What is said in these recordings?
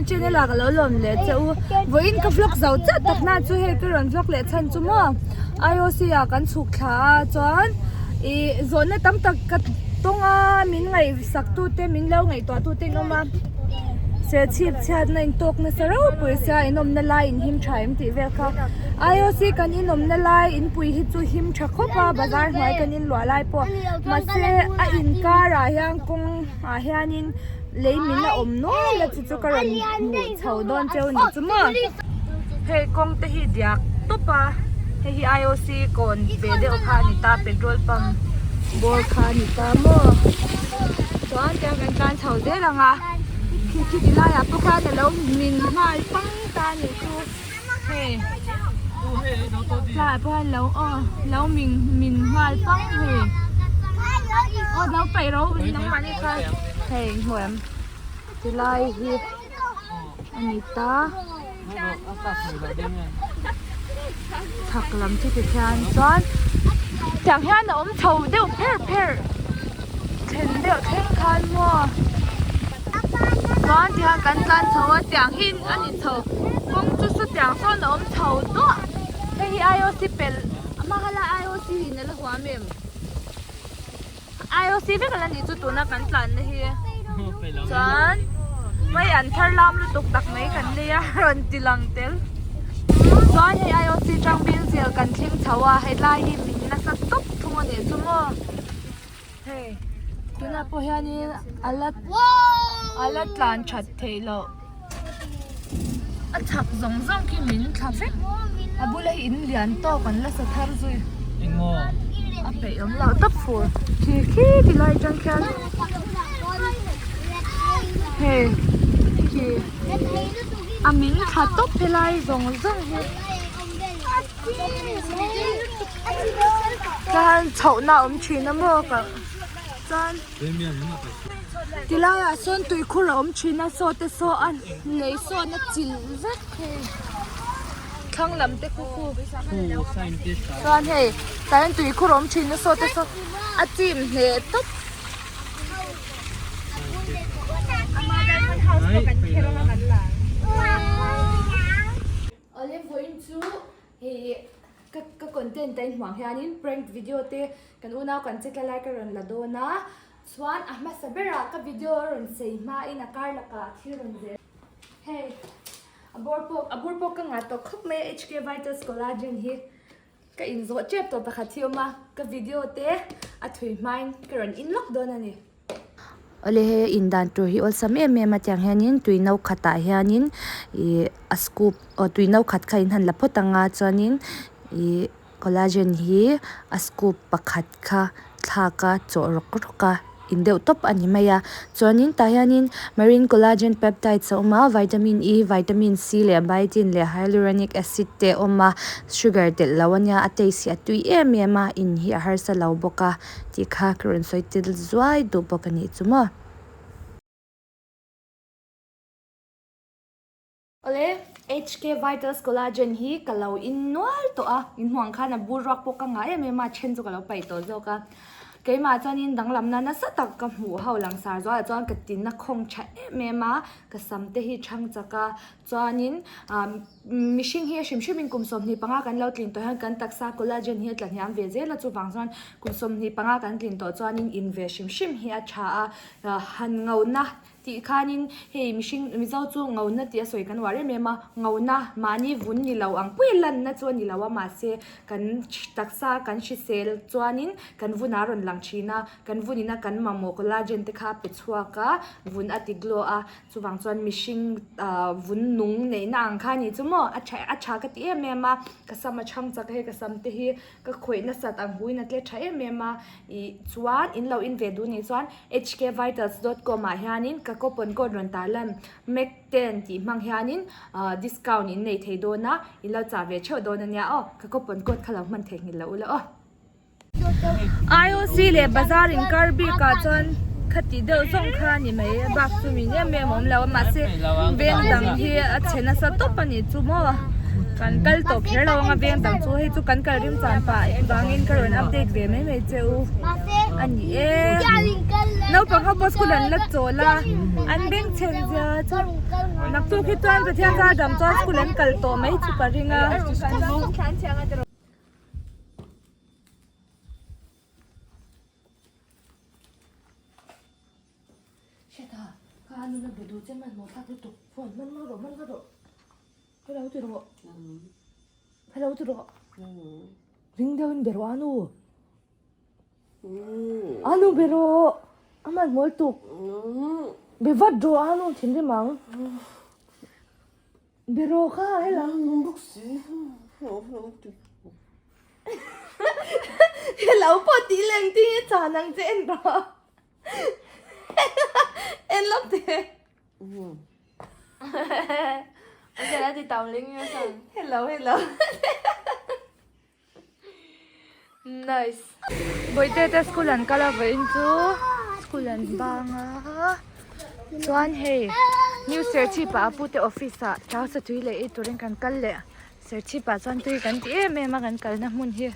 Kan channel ah ka lo lawm leh che u. Vawiin ka vlog zo chiah tak na chu hei ka rawn vlog leh chhan chu maw IOC ah kan chhuk thla a chuan ih zawhna tam tak ka tawng a min ngaihsak tu te min lo ngaihtuah tu te in awm a serchhip chhiatna in tawk nasa ropui sia in awmna lai in him tha em tih vel kha IOC kan inawmna lai inpui hi chu him tha khawp a bazar hnuai kan inluah lai pawh mahse a inkar ah hian kawng ah hianin. Lei min a awm nual a chu chu ka rawn hmuh chho dawn cheu ni chu maw. Hei kawng te hi diak tawp a hei hi IOC kawn ve deuh kha a ni ta petrol pump bawr kha a ni ta maw chuan tiang kan tlan chho zel ang a khi khi ti laiah pawh khan alo min nghal pang ta a nih chu. Hei tlaiah pawh hian lo aw lo min min nghal pang hei aw lo paih ro nangmahni kha hei hmu em tilai hi a ni ta chhak lam chu tikhian chuan tiang hian a awm chho deuh pherh pherh then deuh thleng khan maw chuan tihian kan tlan chho a tiang hi a ni chho kawng chu sawtiang sawn a awm chho duah hei hi IOC pelh a hma kha lai IOC in a la huam em IOC vek a la nih chu tuna kan tlanna hi chuan mai an thar lam lutuk tak mai kan lei a rawn ti lang tel chuan hei IOC tang bill zel kan thleng chho a hetlai hi min nasa tawp thung a nih chu maw. Hei tunah pawh hianin a la a la tlan that theih loh a chhak zawng zawng khi min thla vek a bula hi in lian tawk an la sa thar zui a peih awm loh tawp fur khi khi ti lai atang khian hei khi a min thla tawp helai zawng zawng hi. Chuan chhohna a awm thin a maw ka chuan tilaiah sawn tuikhur a awm thin a saw te saw a lei sawn a chilh vek hei thlang lam te khu khu chuan hei tah hian tuikhur a awm thin a saw te saw a chim hneh tawp. Awle vawiin chu hei ka ka content a inhmuh ang hianin prank video te kan unau kan che tla lai ka rawn la dawn a chuan a hmasa berah ka video a rawn sei hmain a kar lakah thil rawn zel hei a bawr pawh a bur pawh ka ngah tawh khawp mai a HK Vitals Collagen hi ka inzawh tep tawh pakhat hi a awm a ka video te a thui hmain ka rawn in lawk dawn a ni. Awle hei in dan tur hi awlsam em em a tiang hianin tui no khatah hianin ih a scoop aw tui no khat kha in han la phawt ang a chuanin ih collagen hi a scoop pakhat kha thlak a chawh rawk rawk a in deuh tawp a ni mai a chuanin tah hianin marine collagen peptides a awm a vitamin E vitamin C leh biotin leh hyaluronic acid te a awm a sugar telh loh a nia a taste hi a tui em em a in hi a harsa lo bawk a. Tih kha ka rawn sawi tel zuai duh bawk a nih chu maw. Awle, HK Vitals Collagen hi ka lo in nual tawh a, in hmuh ang khan a bur ruak pawh ka ngah em em a, then chu ka lo paih tawh zawk a. Keimah chuanin danglamna nasa tak ka hmuh ho langsar zualah chuan ka tinna khawng tha em em a, ka sam te hi chhang chak a, chuanin ah Mihring hi a hrim hrimin kum 25 kan lo tlin tawh hian kan taksa collagen hi a tla hniam ve zel a, chuvang chuan kum 25 kan tlin tawh chuanin in ve hrim hrim hi a tha a, han ngona tih khanin hei mihring Mizo chu ngona tih a sawi kan uar em em a, ngona mahni vun ni lo ang pui lanna chu a ni lo a mahse kan taksa kan hrisel chuanin kan vun a rawn lang thin a, kan vun ina kan mamawh collagen te kha a pe chhuak a, vun a ti glow a. Chuvang chuan mihring ah vun nung neihna ang kha a nih chu maw a tha a tha ka ti em em a ka sam a chhang chak a hei ka sam te hi ka khawih nasat ang huin a tle tha em em a ih chuan in lo in ve duh nih chuan hkvitals dot com ah hianin ka coupon code rawn tar lan mac ten tih hmang hianin ah discount in nei thei dawn a in lo chah ve theuh dawn a nia aw ka coupon code kha lo hman theihnghilh loh ula aw. IOC leh bazar inkar bikah chuan khati deuh zawng kha a ni mai a bak chu mi em em a awm lo a mahse veng dang hi a chhe nasa tawp a nih chu maw kan kal tawh kher lo ang a veng dang chu hei chu kan kal rim chan pah vangin ka rawn update ve mai mai che u a ni e naupang ho pawh school an la chawl a. An bengchhen zia chu naktuk hi chuan Pathian zar dam chuan school an kal tawh mai chu ka ring a. Ring deuhin be rawh a nu. A nu be rawh. A hmanhmawh lutuk. Be vat rawh a nu thinrim ang. Be rawh kha hela. Hello pawh tih leh engtin nge chan ang che en rawh. En lawk teh. Hello hello. Nice. Bawihte te school an kal a vawiin chu school an bang a chuan hei new Serchhip ah a pute office ah chau satui leh ei turin kan kal leh Serchhip ah chuan tui kan ti em em a kan kalna hmun hi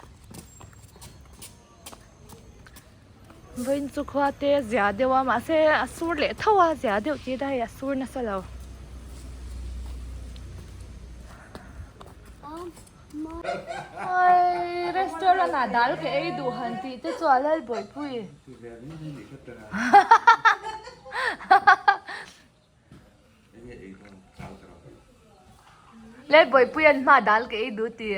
vawiin chu khua te a zia deuh a mahse a sur leh tho a zia deuh tih te hei a sur nasa lo. Oi restaurant ah dal ka ei duh han tih te chu a lal bawihpui. Lal bawihpui an hma dal ka ei duh ti.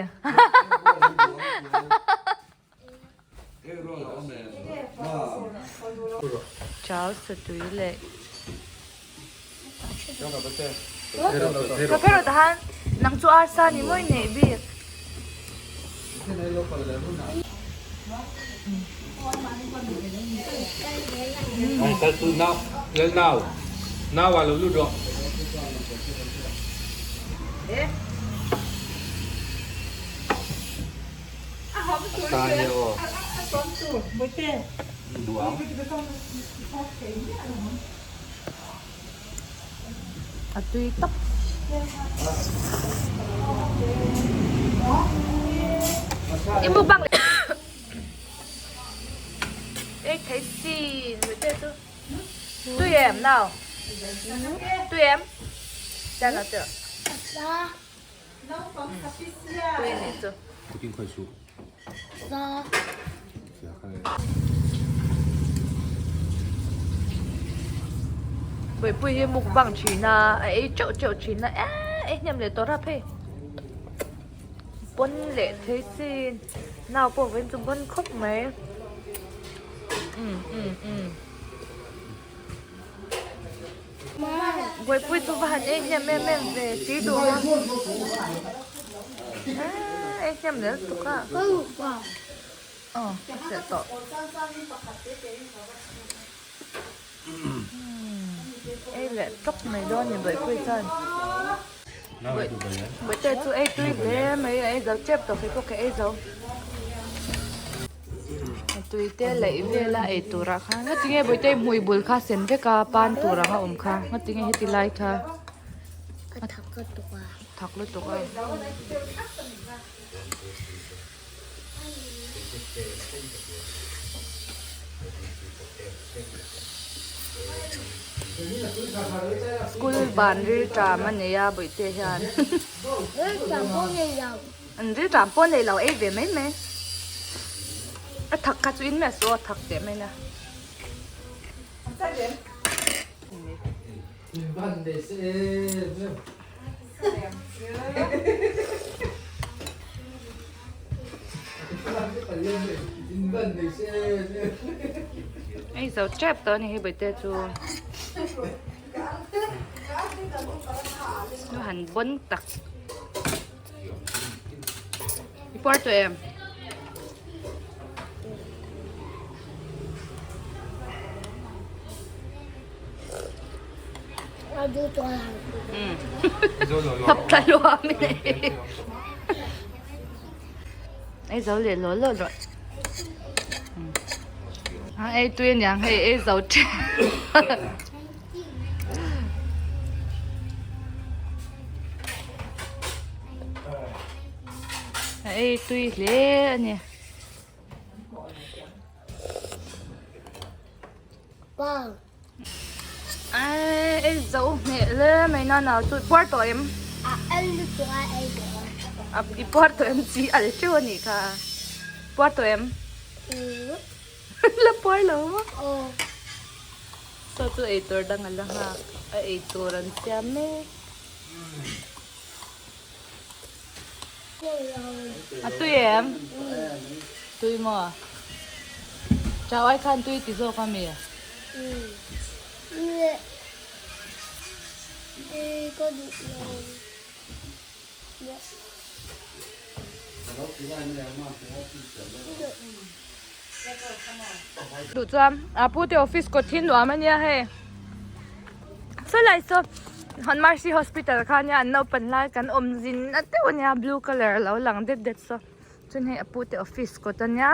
Chau satui leh Ka phero tahan nang chu arsa ni mawi neih bik. A tui tawp. I mukbang Ei thei sin te chu. Tui em nau? Tui em? Cha nó chưa? Tui ni chu. Buaipui hi mukbang thin a a ei teuh teuh thin a eee ei hnem leh tawh rap hei pawn leh thei chin nau pawh vawiin chu bawn khawp mai umm umm umm buaipui chu va han ei hnem em em ve tui duh a eee ei hnem leh lutuk a aw a cheh tawh ei leh tawk mai dawn ni buaipui chuan buaite chu ei tui hle mai a ei zo tep tawh kei pawh ka ei zo. Tui te laih vel a ei turah khan nga tinge bawihte hmui bul kha sen vek a pan tur ang a awm kha nga tinge heti lai kha a thak lutuk a thak lutuk a school ban rilṭam a nei a bawihte hian rilṭam pawh nei lo. An rilṭam pawh nei lo ei ve mai mai. A thak kha chu in meh suh a thak teh mai na. Ei zo tep tawh a ni hei bawihte chu. Nu han bawn tak. I puar tawh em? Thap tla luam i nei. Ei zo leh law law rawh. Ei tui aniang hei ei zo tep. A ei tui hle a ni. Ei zo hmeh le mai na nau chu puar tawh em? A al lutuk a ei tawh a. I puar tawh em chi al teuh a nih kha. Puar tawh em? La puar lo maw? Aw. Saw chu ei tur dang a la nghak a ei tur an siam mek. A tui em? Tui maw? Chau ai khan tui ti zawk a mi? Duh chuan a pu te office kawt hi nuam a nia hei sawlai saw Hanmarsi hospital kha ania an naupan lai kan awm zin na deuh a nia blue colour a lo lang det det saw chuan hei a pu te office kawt a nia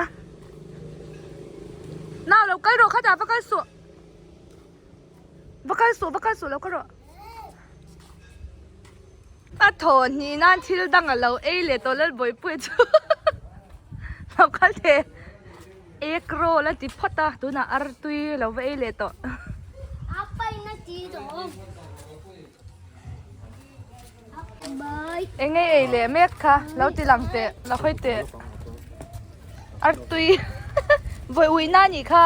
nau lo kal rawh khatah va kal suh va kal suh va kal suh lo kal rawh a thaw hnih nan thil dang a lo ei leh tawh lalbawihpuia chu lo kal thei egg roll a ti phawt a tunah artui a lo va ei leh tawh. Eng nge ei leh mek kha lo ti lang teh lo hawi teh artui vawi ui na nih kha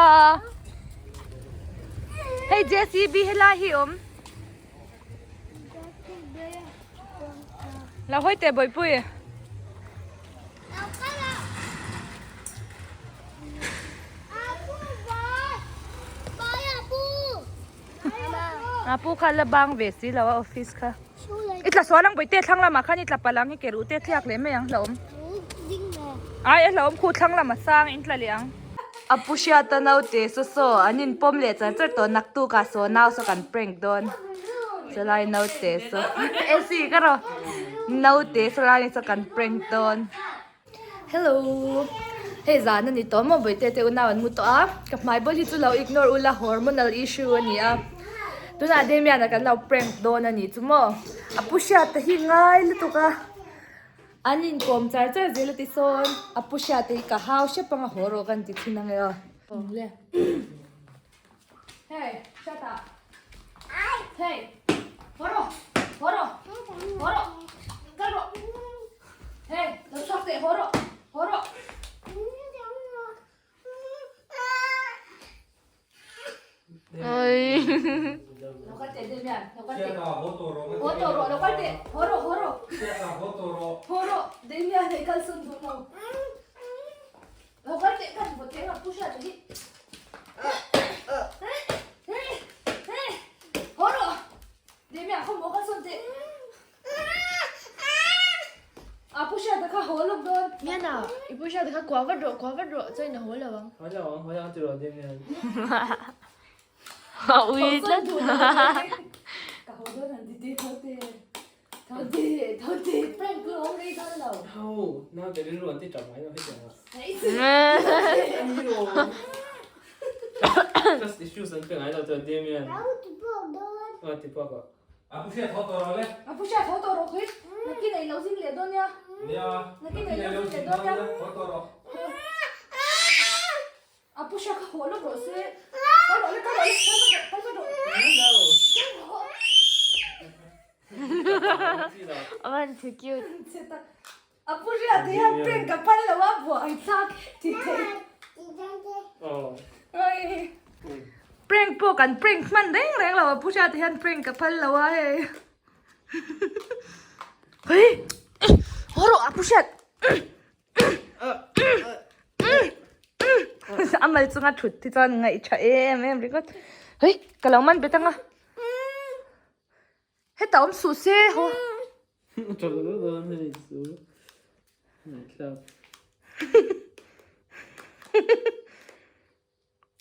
hei JCB helai hi awm lo hawi teh bawihpui. A pu kha la bang ve si lo a office kha. I tla sual ang bawihte thlang lamah khan i tla palh ang i ke ruh te thliak leh mai ang hlauhawm. Ai a hlauhawm khu thlang lam a sang in tla leh ang. A pu hriata naute saw saw an in pawm leh char char tawh naktuk ah saw nau saw kan prank dawn chulai naute saw AC ka rawh naute saw lai saw kan prank dawn. Hello hei zan a ni tawh maw bawihte te unau an mu tawh a ka hmai bawlh hi chu lo ignore ula hormonal issue a ni a tunah Damian a kan lo prank dawn a ni chu maw a pu hriat te hi ngai lutuk a an inkawm char char zel a ti sawn a pu hriat te hi ka hau hrep anga haw rawh ka inti thin ang e aw hey shut up hey haw rawh haw rawh haw rawh kal rawh hey lo chhuak teh haw rawh haw rawh lo kal teh Damian lo kal teh haw tawh rawh lo kal teh haw rawh haw rawh haw rawh Damian hei kal sawn duh lo. Lo kal teh kan vaw teh ang pu hriat hi. Haw rawh. Damian khaw maw kal sawn teh. A pu hriat kha haw lawk dawn. Miana, i pu hriat kha kuah vat rawh, kuah vat rawh, chuan in a haw lo ang. Haw lo ang, haw lo ang ti rawh Damian. A ui tlat. Ka haw dawn han ti teh tho teh. Tho teh, tho teh, prank lu awm rei dawn lo. Ho, naute rilru an ti tap ngai lo hetiang ah. Trust issues an pe ngai lo chuan Damian. Aw ti puak aw. A pu hriat tho tawh rawh le. A pu hriat tho tawh rawh khui. Nakin ei lo zing leh dawn nia. Nia. Nakin ei lo zing leh dawn nia. Tho tawh rawh. A pu hria kha haw lawk rawh se. Kal rawh le, kal rawh le, kal vat rawh, kal vat rawh. Kal rawh. A van che cute. Che tak. A pu hria te hian prank ka phal lo a buai thlak ti thei. Oi. Prank pawh kan prank hman reng reng lo a pu hria te hian prank ka phal lo a hei. Hei. Haw rawh a pu hriat. A mal chunga thut hi chuan ngaih tha em em ringawt. Hei ka lo man bet anga. Heta awm suh se haw.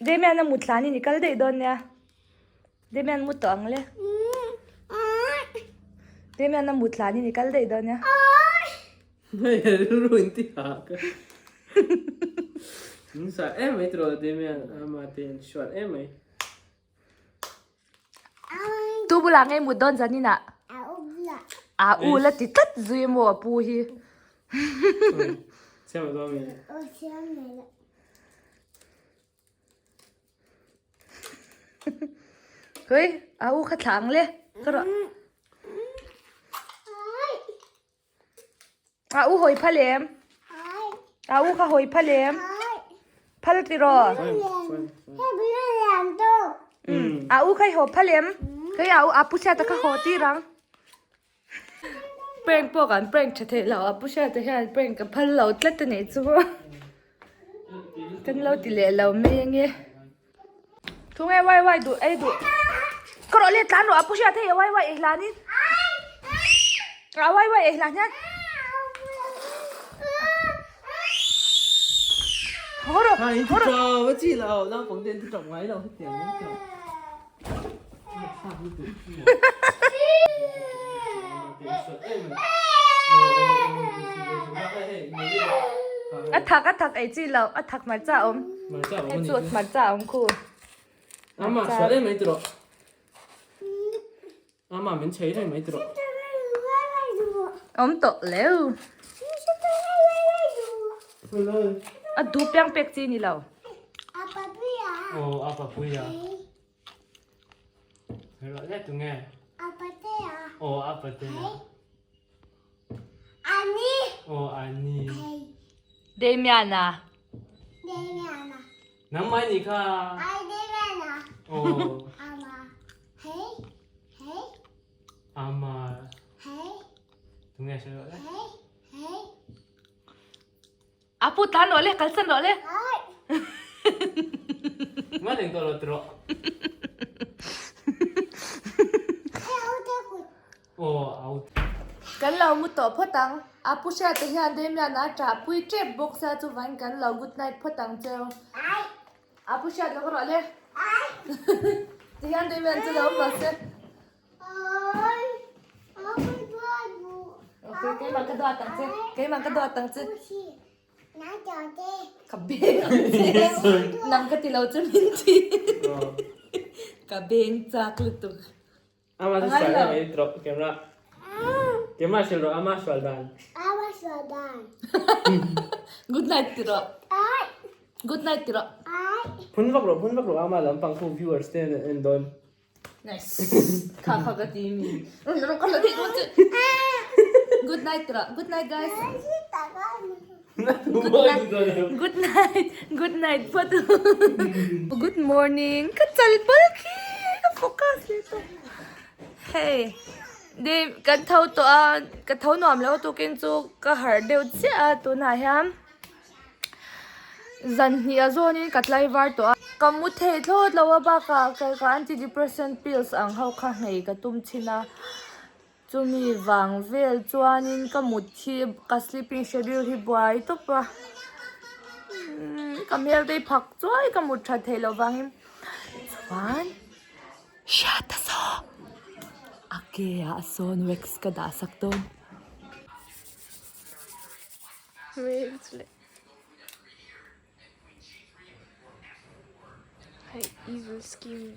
Damian a mut hlanin i kal daih dawn nia. Damian mu tawh ang le. Damian a mut hlanin i kal daih dawn nia. Hei rilru in ti hak. In sa em mai tiraw Damian ama te an hruat em mai. Tu bulah ngei mut dawn zanin ah. A u la ti tlat zui maw a pu hi. Hoi, a u kha thla ang le. Ka rawh. A u hawi phal em? A u kha hawi phal em? Phal ti raw. A u kha i haw phal em? Kei a u a pu hriata kha haw tir ang. Prank pawh kan prank tha theih lo a pu hriata hian prank ka phal lo tlat a nih chu. Kan lo ti leh lo mai ange. Thunge wai wai duh ei duh. Ka rawh le tlan rawh a pu hriat hei a wai wai ei hlan in. A wai wai ei hlan hian. Haw rawh. Ha in thu chau a chi lo naupang te in thu chau ngai lo hetiang in chau. A thak a thak ei chi lo a thak hmarcha a awm. Hei chu hmarcha a awm khu. Ama sual em mai tiraw. Ama min chei reng mai tiraw. Awm tawh leu. A duh piang pek chi ni lo. Aw a papuia. Damian-a. A pu tan rawh le, kalsan rawh le. Kan lo mu tawh phawt ang. A pu hriata hian Damian a ṭahpui ṭep bawk sia chuvangin kan lo good night phawt ang cheu. A pu hriat lo rawh le. Tihian Damian chu lo awm lo se. Okay, keimah ka duat ang che. Keimah ka duat ang che. Ka beng ang che. Nang ka ti lo chu min ti. Ka beng chak lutuk. Ama chu sual em ei drop camera. Camera sil rawh ama sual dan. Ama sual dan. Good night ti rawh. Good night ti rawh. Phun vak rawh phun vak rawh ama lampang khu viewers te an en dawn. Nice. Kha kha ka ti mi. Ka la theih dawn che. Good night rawh. Good night guys. Good night. Good night. Good night phawt. Good morning. Ka chal bal khi. Ka focus leh tawh. Hei. Dei kan tho tawh a. Ka tho nuam lo tukin chu ka harh deuh chiah a tunah hian. Zan hnih a zawnin ka tlaivar tawh a. Ka mu thei thlawt lo a bakah kei ka antidepressant pills ang ho kha nghei ka tum thin a. Chumi vang vel chuanin ka mut hi ka sleeping schedule hi buai tawp a. Ka hmel te hi phak chuai ka mut that theih loh vangin chuan hriat a saw a ke ah sawn wax ka dah sak dawn. Hei evil scheme.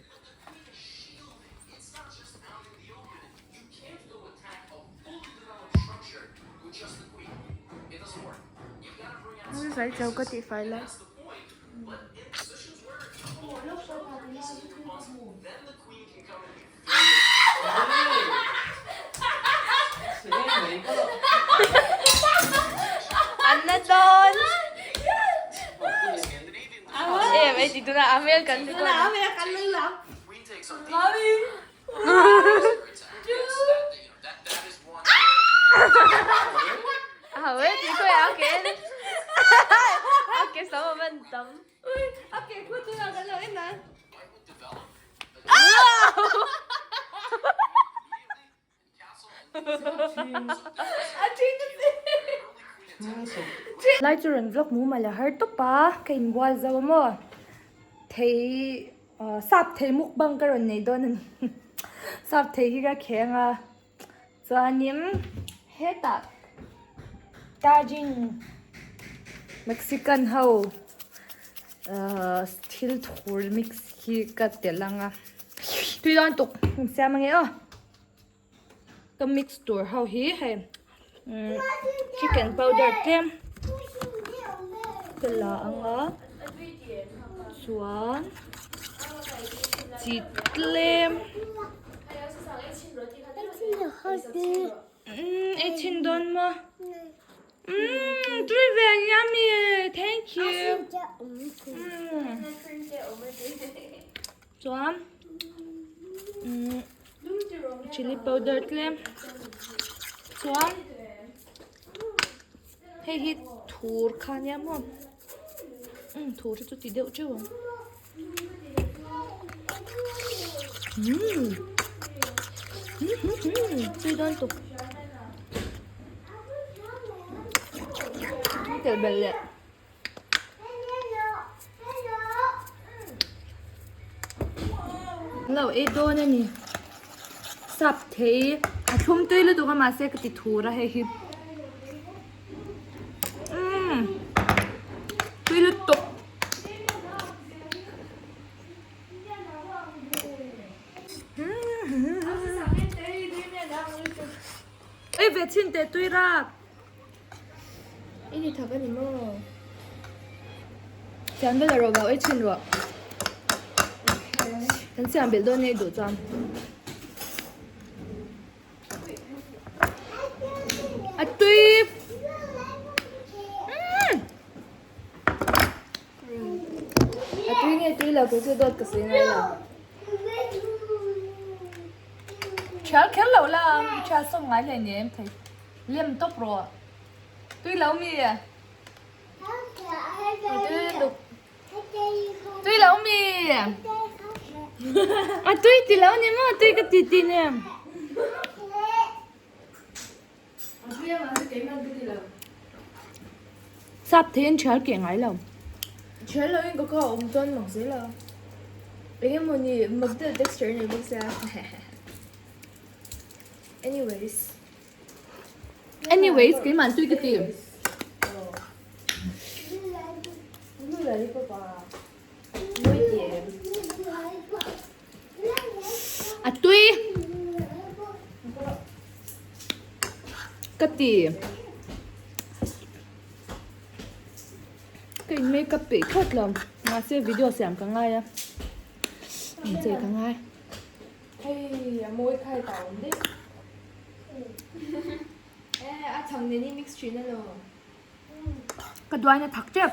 Vai chau ka tih fai lai. An na dawn. Em ei ti tuna a hmel kan record. A hmel kan lung lam. Mami. A hau e ti khawi a ke. A ke sam a man tam. A ke khu tuna kan lo en nan. Lai chu rawn vlog mu mah le har tawp a ka inbual zo a maw thei sap thei mukbang ka rawn nei dawn a ni sap thei hi ka kheng a chuanin hetah tajin mexican ho ahh thil thur mix hi ka telh ang a tui dawn tuk siam ange aw. Ka mix tur ho hi hei chicken powder tlem ka la ang a chuan. Chi tlem. Umm ei chhin dawn maw? Umm tui ve yummy thank you. Umm chuan umm chilli powder tlem chuan hei hi thur kha nia maw umm thur hi chu ti deuh teuh ang umm tui dawn tuk telh belh leh. Lo ei dawn a ni sap thei a thlum tui lutuk a mahse ka ti thur a hei hi umm tui lutuk. Ei ve chhin teh tui rap. I ni thak a ni maw? Siam vel erawh vau ei chhin rawh. Kan siam belh dawn nei duh chuan. A tui! A tui nge tui lo kei chu dawt ka sawi ngai lo. Thial kher lo la, thial sawm ngai hle ni em thei. Lem tawp rawh. Tui lo mi? Tui luk. Tui lo mi? A tui ti lo ni maw? Tui ka ti ti nem. Sap thei an thial keh ngai lo. Thial lo in ka khaw awm chuan mak zel a. Engemaw ni mak deuh texture nei bawk sia. Anyways. Anyways, keimah tui ka ti. A tui. Ka ti. Ka in makeup peih thlawt lo. Mahse video siam ka ngai a. Inchei ka ngai. Hei a mawi kha heta awm daih. E a chhang nen i mix thin alo. Ka duaina thak tep.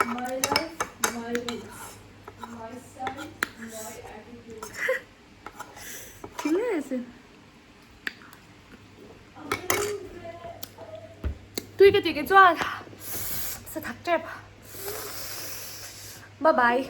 My life, my rules, my style, my attitude. Thing nge si. Tui ka ti ke chuan sa thak tep. Bye bye.